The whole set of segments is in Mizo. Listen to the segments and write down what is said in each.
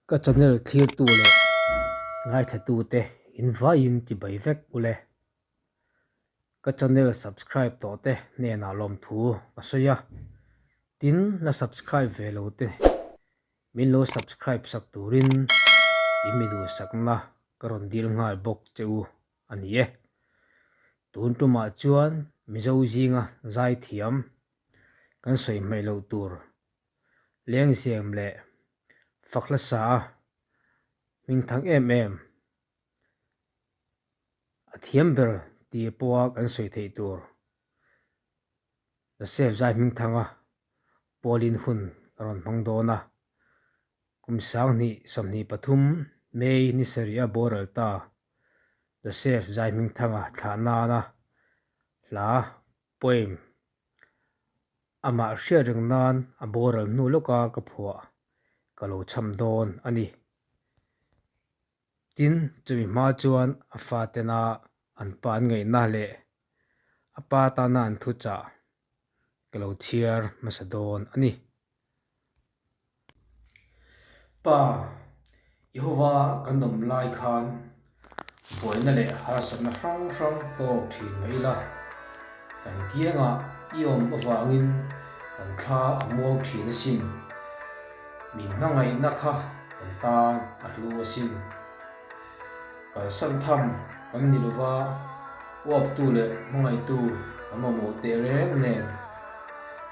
Ka channel thlirtu leh ngaithlatute in vaiin chibai vek ule. Ka channel subscribe tawh te hnenah lawmthu ka sawi a, tin la subscribe ve lo te min lo subscribe sak turin i mi duhsakna ka rawn dil nghal bawk che u a ni e. Tun tumah chuan Mizo zinga zaithiam kan sawi hmaih loh tur Lengzem leh fak hlasa a hmingthang em em a thiam ber tih pawha kan sawi theih tur Joseph Zai hmingthanga Pauline hun a rawn hmang dawn a, kum 2023 May ni sarih a boral ta Joseph Zai hmingthanga thlah nana hla poem Amah hriat reng nan a boral hnu lawka ka phuah ka lo cham dawn a ni. Tin, chumi hma chuan a fatena an pa an ngaihna leh a pa tana an thuchah ka lo chhiar hmasa dawn a ni. Pa, Jehova kan awm lai khan buaina leh harsatna hrang hrang tawk thin mah ila, kan kiangah i awm avangin kan thla a muang thin asin. Min hmangaihna kha kan tan a hlu asin. Kalsan tham kan ni lova, uaptu leh hmangaihtu kan mamawh teh reng nen.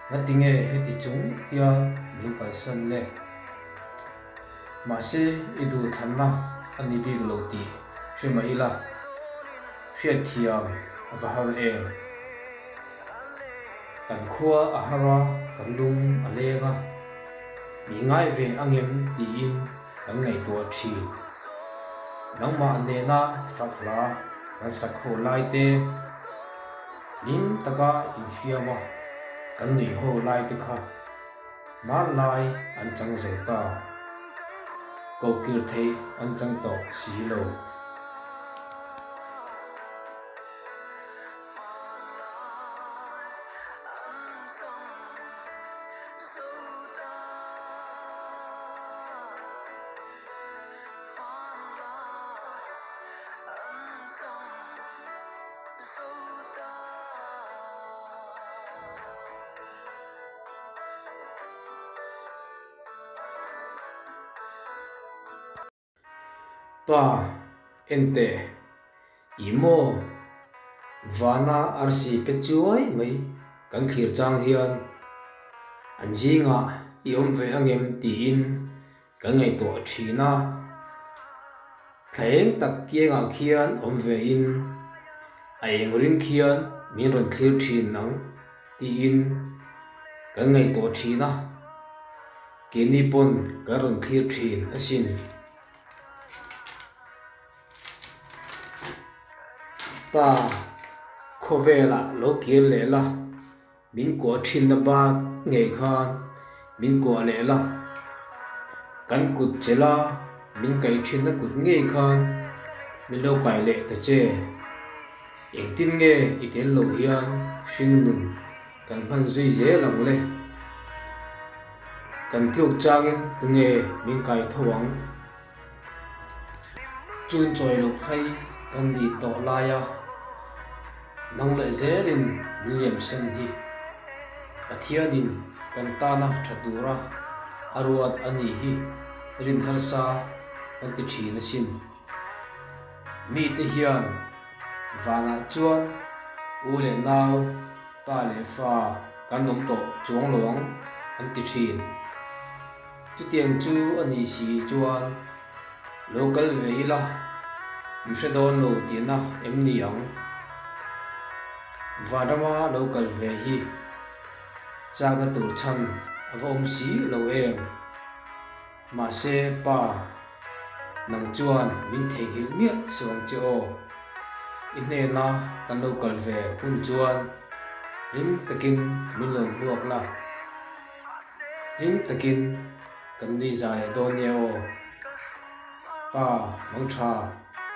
Ngatinge heti chung hian min kalsan le? Mahse i duhthlanna a ni bik lo tih hre mah ila, hriatthiam a va har em? Kan khua a har a, kan lung a leng a, mi ngai ve angem tiin kan ngaihtuah thin. Nangmah nena fak hla kan sak ho lai te, hlim taka infiam a kan nuih ho lai te kha hmanlai an chang zo ta, kohkir theih an chang tawh si lo. Pa, enteh, i maw? Vana arsi pe chuai mai kan thlir chang hian an zingah i awm ve angem tiin Kan ngaihtuah thin a, thla eng tak kiangah khian awm ve in a eng ring khian min rawn thlir thin ang tiin kan ngaihtuah thin a, keini pawn kan rawn thlir thin asin. Pa, khawvelah lo kir leh la. Min kuah thinna bat ngei khan min kuah leh la, kan kut che la min kaih thinna kut ngei khan min lo kai leh ta che. Engtin nge i tel lo hian hring nun kan hman zui zel ang le? Kan tluk changin tunge min kai tho ang? Chun chawi loh phei kan nih tawh laia nang leh zelin min liam sen hi Pathianin kan tana tha tura a ruat a nih hi rin harsa kan ti thin asin. Mite hian vanah chuan u leh nau, pa leh fa kan awm tawh chuang lo ang an ti thin. Chutiang chu a nih si chuan lo kal ve ila mi hre dawn lo tihna em ni ang? Vanrama lo kal ve hi chakna tur chhan a va awm si lo em? Mahse pa, nang chuan min theihnghilh miah suh ang che aw. I hnena kan lo kal ve hun chuan hlim takin min lo hmuak la. Hlim takin kan nui zai dawn nia aw. Pa mang tha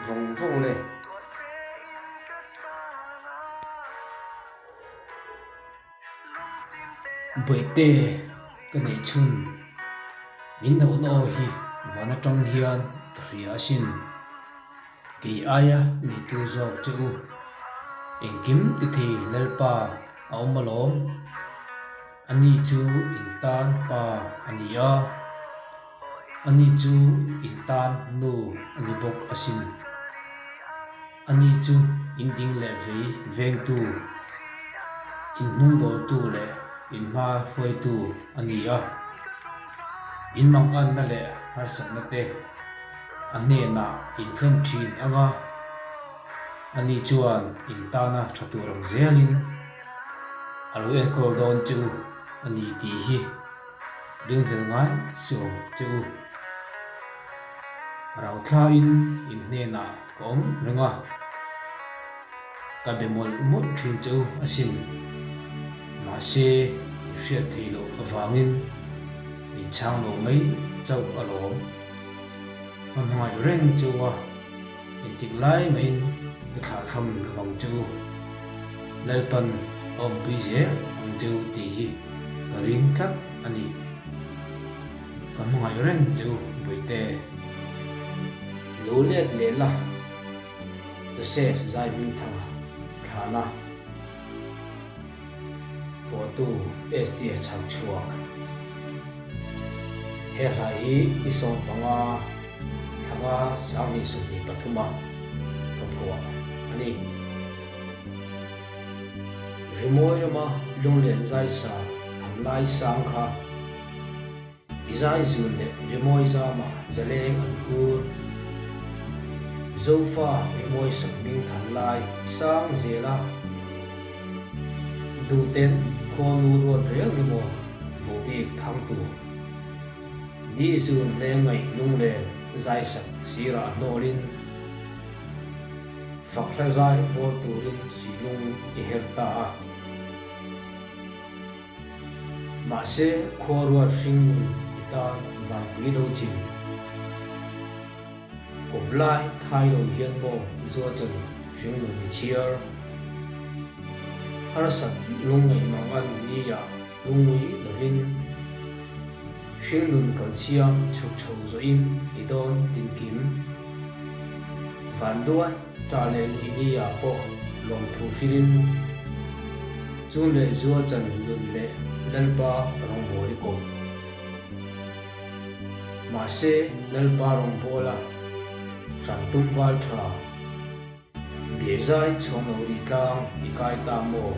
vawng vawng le. Bawihte ka neih chhun min nohna aw hi Van atang hian ka hria asin. Kei aia neitu zawk che u. Engkim ti thei Lalpa a awm alawm. Ani chu in tan pa a ni a, ani chu in tan nu a ni bawk asin. Ani chu in ding leh vei vengtu, in hnungdawltu leh in hma hruaitu a ni a. In manganna leh harsatna te a hnenah in thlen thin ang a, ani chuan in tana tha tur ang zelin a lo enkawl dawn che u a ni tih hi ringhlel ngai suh ang che u. Rauhthlain in hnenah ka awm reng a, ka be mawlh mawlh thin che u asin. Mahse, in hriat theih loh avangin min chhang lo mai chauh alawm. Ka hmangaih reng che u a, engtik lai mahin ka thlahthlam lovang che u. Lalpan a awmpui zel ang che u tih hi ka ring tlat a ni. Ka hmangaih reng che u Bawihte. Lo let leh la, Joseph Zaihmingthanga thlahna pawhtu ST a chhak chhuak. He hla hi ni 15 thlanga 2023 a ka phuah a ni. Rimawi rama lunglen zaisa thamlai sang kha. I zai zun leh rimawi zama zaleng an kur. Zofa rimawi sak hming than lai i sang zel a. Duhten khuanu ruat reng ni maw vohbik thang tur. Di zun leng ngaih lunglen zai sak sirah hnawlin fak hla zai vawr turin suihlung i her ta a. Mahse, khua ruat hringnun i tan vanpui lo chin. Kawp lai thai lo hian maw zuachan hringnun i chhiar. Harsat lungngaih mang an nia lungngui lovin. Hringnun kalsiam chhuk chho zawhin i dawn tinkim. Vanduai ṭah leh ngui nia pawh lawmthu hrilhin chun leh zua chan nun leh Lalpa rawngbawli kawp. Mahse, Lalpa rawngbawla hran tum val ṭha. Biazai chhuang lo ri tlang i kai ta maw?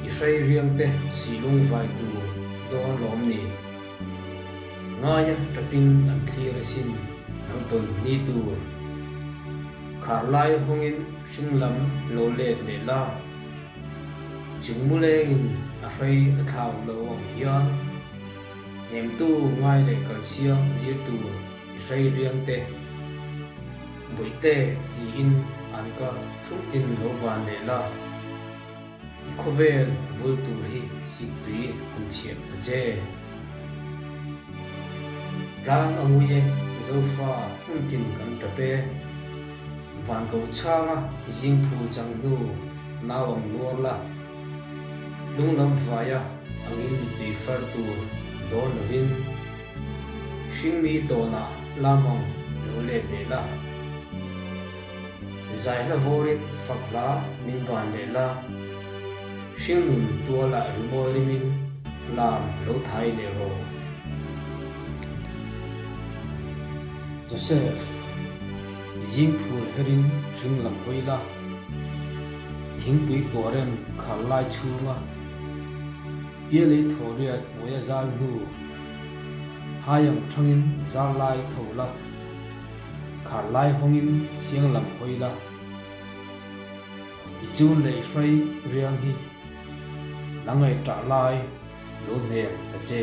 I hrei riang te silung vai tur dawn lawm ni? Ngaia tapin an thlir asin nang tawn ni tur. Khar lai hawngin hring lam lo let leh la. Chung mu lengin a hrei a thlau lo ang hian. Hnemtu ngai leh kalsiam zir tur i hrei riang te. Bawihte tiin an ka thlutin lo ban leh la, i khawvel vul tur hi siktui an chhiah ta che. Tlang a ngui e, Zofa hmun tin kan tap e. Van ko chhanga i zing phul chang hnu nau ang nuar la, lunglam vaia angin mittui far tur dawn lovin. Hringmi tawnah lamang lo let leh la. Zai hla vawrin fak hla min ban leh la. Hringnun tualah rimawi rimin lam lo thai leh rawh. Joseph, zing phul herin hring lam hawi la. Thingpui puarem khar lai chhunga pialei thaw riat hnuaia zal hnu. Hai ang thangin zar lai tho la, khar lai hawngin siang lam hawi la. I chun leh i hruai riang hi la ngaihṭah lai lo hnem ta che.